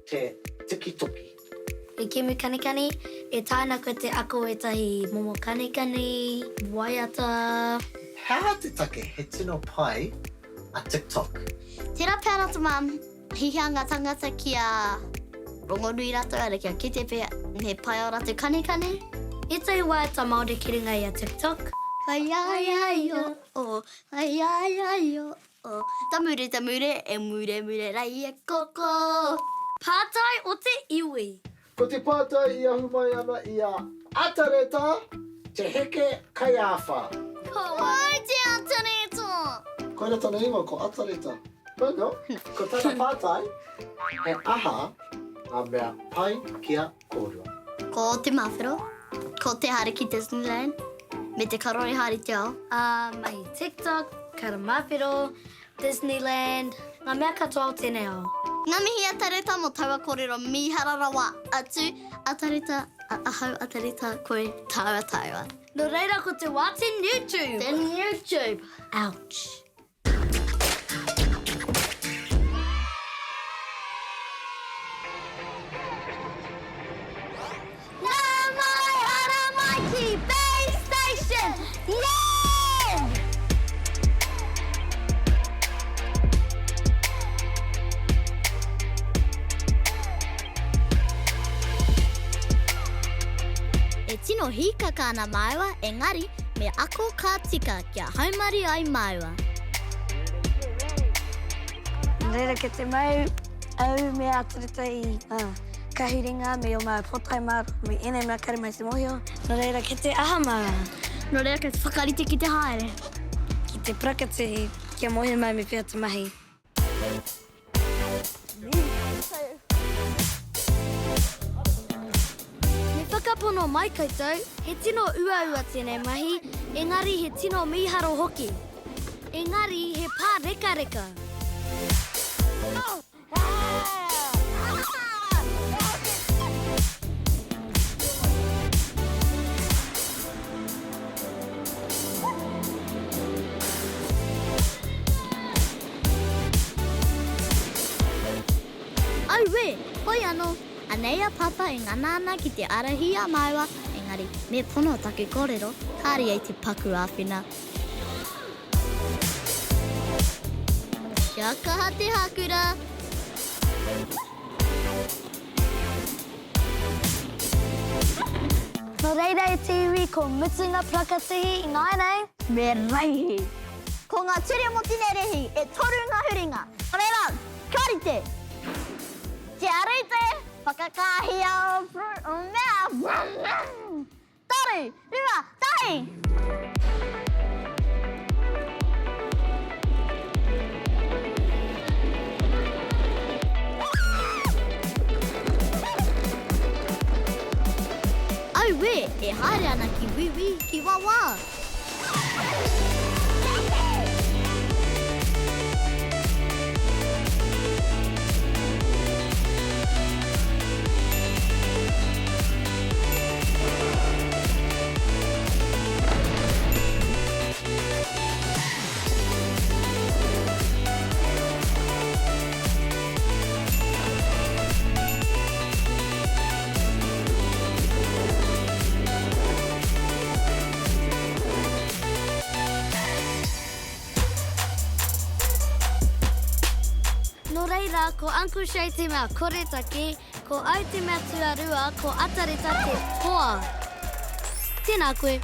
te tikitoki? He kēmu kanikani, e taea ana koe te ako ētahi momo kanikani, waiata. He aha te take he tino pai a TikTok? Tērā pea nā te mā hihia ngā tangata kia rongonui rātou, ara kia kite pea he pai ō rātou kanikani. Ētahi waiata Māori ki runga i a TikTok. Ai ai ai o o, ai ai ai o o, Tamure tamure e mure mure rai e koko. Pātai o te iwi. Ko te pātai i ahu mai ana i a Atareta Te Heke Kaiāwhā. Ko wai te Atareta? Koira tana ingoa ko Atareta. No, ko tana pātai, he aha ngā mea pai ki a kōrua? Ko te māwhero, ko te haere ki Disneyland, me te karore haere i te ao. Ā, mahi TikTok, kara māwhero, Disneyland, ngā mea katoa o tēnei ao. Ngā mihi a Tareta mō taua kōrero mīharo rawa atu a Tareta, a ahau a Tareta, koe, tāua tāua. Nō reira ko te wā te YouTube! Te YouTube! Ouch. Nā mai ara mai ki Bay Station! Yeah! E tino hīkaka ana māua, engari me ako ka tika kia haumaru ai māua. Nō reira kei te mau au me Atareta i ngā kahuringa me ō māua pōtae mārō me ēnei mea kāre mai te mōhio. Nō reira kei te aha māua? Nō reira kei te whakarite ki te haere. Ki te parakatihi kia mōhio mai me pēhea te mahi. Me whakapono mai koutou, he tino uaua tēnei mahi, engari he tino mīharo hoki. Engari he pārekareka. Auē, hoi anō, anei a Papa e ngana ana ki te ārahi i a māua, engari, me pono taku kōrero, kāre ai te paku āwhina. Kia kaha te hākura! Nō reira e te iwi, ko Mutunga Parakatihi ināianei. Me raihi. Ko ngā ture mō tēnei rēhi, e toru ngā huringa. Nō reira, kia rite! Kia rite! Whakakāhia ō mea! Toru, rua, tahi! Auē, e haere ana ki wīwī, ki wāwā! Nō reira, ko Uncle Shay te mea koretake, ko au te mea tuarua, ko Atareta te toa. Tēnā koe.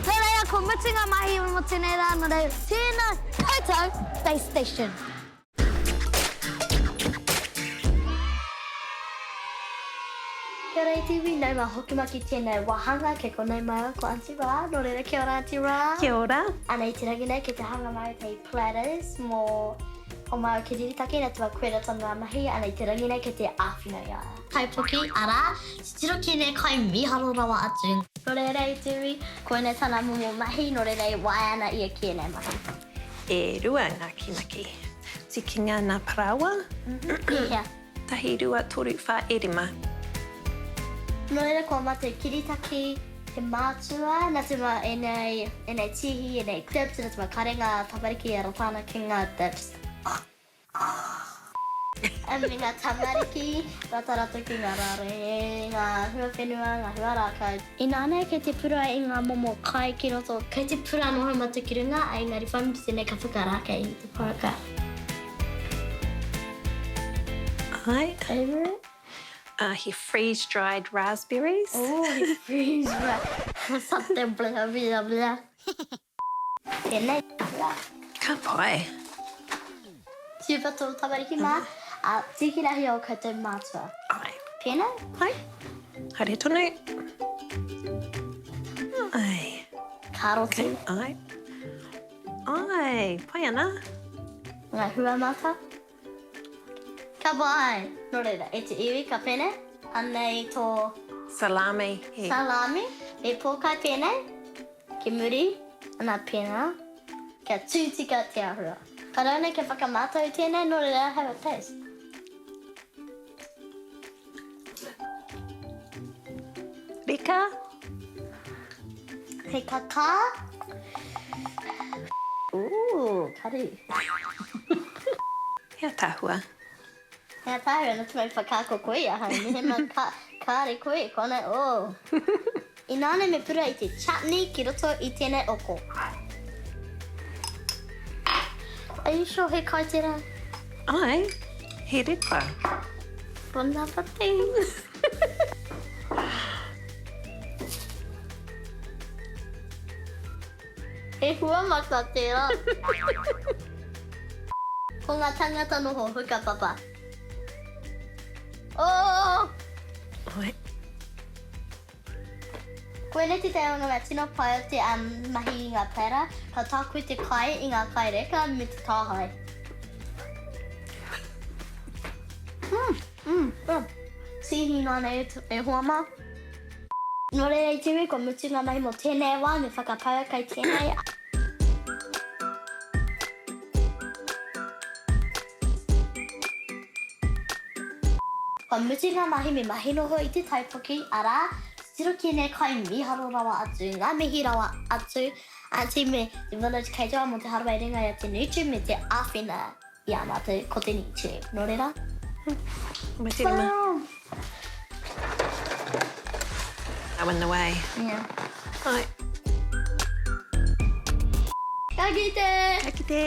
Nō reira, ko mutu ngā mahi mō tēnei rā, nō reira, tēnā koutou, Base Station. Kia ora e te iwi, nau mai hoki mai ki tēnei wāhanga, kei konei māua ko Aunty Ra, nō reira kia ora Aunty Ra. Kia ora. Anei te rangi nei kei te hanga māua i te platters mō o māua kiritaki nā te mea koira tana mahi, anei te rangi nei kei te āwhina i a ia. Kaipuki, arā, titiro ki ēnei kai mīharo rawa atu. Nō reira e te iwi, koinei tana momo mahi, nō reira e waia ana ia ki ēnei mahi. E rua ngā kinaki. Tikinga nā parāoa. Pēhea? Tahi, rua, toru, whā, e rima. Nō reira kua mate kiritaki te mātua, nā te mea ēnei, ēnei tīhi, ēnei dips, nā te mea kāre ngā tamariki e rata ana ki ngā dips. Me ngā tamariki, rata rata ki ngā rārehe, ngā hua whenua, ngā hua rākau. Inānei kei te pura i ngā momo kai ki roto. Kei te pura anō hei mata ki runga, engari whai muri tēnei ka whakarākei i te poraka. Ai. Favourite? He freeze-dried raspberries. Oh, he freeze-dried. Something blah blah blah. Tēnei rā. Ka pai. Tūpato tamariki mā, ā, tīkina hi ō koutou mātua. Ai. Pēnā? Ai. Haere tonu. Ai. Karoti. Okay, ai. Ai, pai ana. Ngā hua mata. Ka pai! Nō reira, e te iwi, ka pēnei, anei tō. Salami. Salami, me pōkai pēnei, ki muri, ana pēnā, kia tū tika te āhua. Ka rau nei kia whakamātau i tēnei, nō reira, have a taste. Reka? He kakā. Ooh, kari. He ataahua. He ataahua, nā te mea i whakaako koe i ahau, mehemea ka, kāre koe e konei, oh. Ināne me pura i te chutney ki roto i tēnei oko. Are you sure he kai tērā? Āe, he reka. Bon appetit! He hua mata tērā. Ko ngā tangata noho hukapapa. Oh! Oi. Koinei tētahi o ngā mea tino pai o te mahi i ngā pera, ka tākoe te kai i ngā kai reka me te tāhae. Mm, mm, mm. Tīhi nāna e, e hoa mā. Nō reira i te iwi, kua mutu ngā mahi mō tēnei wā, me whakapaua kai tēnei. Kua mutu ngā mahi me mahi noho i te taupoki, arā, titiro ki ēnei kai mīharo rawa atu, ngā mihi rawa atu, Aunty me te Village Caterer mō te harawai ringa i a Te Nūtu me te āwhina i a mātou ko Te Nūtu. Nō reira. Mai te rima. I win the way. Yeah. Ai. Ka kite! Ka kite!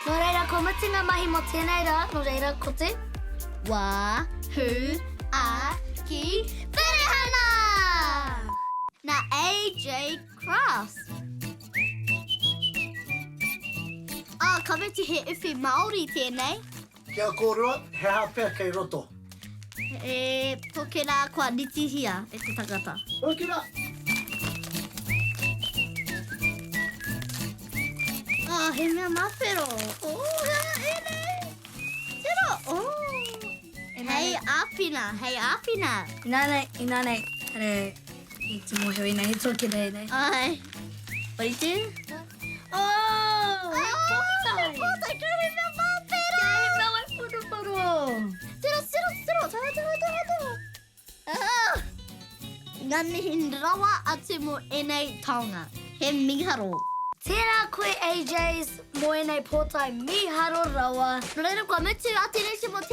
Nō reira, kua mutu ngā mahi mō tēnei rā, nō reira, ko te. Wā, hū, ā, ki, Perehana! Nā AJ Crafts. Oh, ka mutu he uwhi Māori tēnei. Kia kōrua, he aha pea kei roto? He poke rā kua ritihia e te tangata. Hoki rā! Oh, he mea mawhero. Oh, he aha ēnei? Tira, oh. Hei āwhina, hei āwhina. Inānei, inānei, kare i te mōhio ina he toki nei nei. Ai. What do you do? Oh! He pōtae! He pōtae, kei he mea māpera! Kei he mea waiporoporo! Tira, tira, tira, tira, tira, tira, tira! Ah! Ngā mihi rawa atu mō ēnei taonga. He mīharo. Tēnā koe AJs mō ēnei pōtae mīharo rawa. Nō reira kua mutu a Te Rese mō tēnei.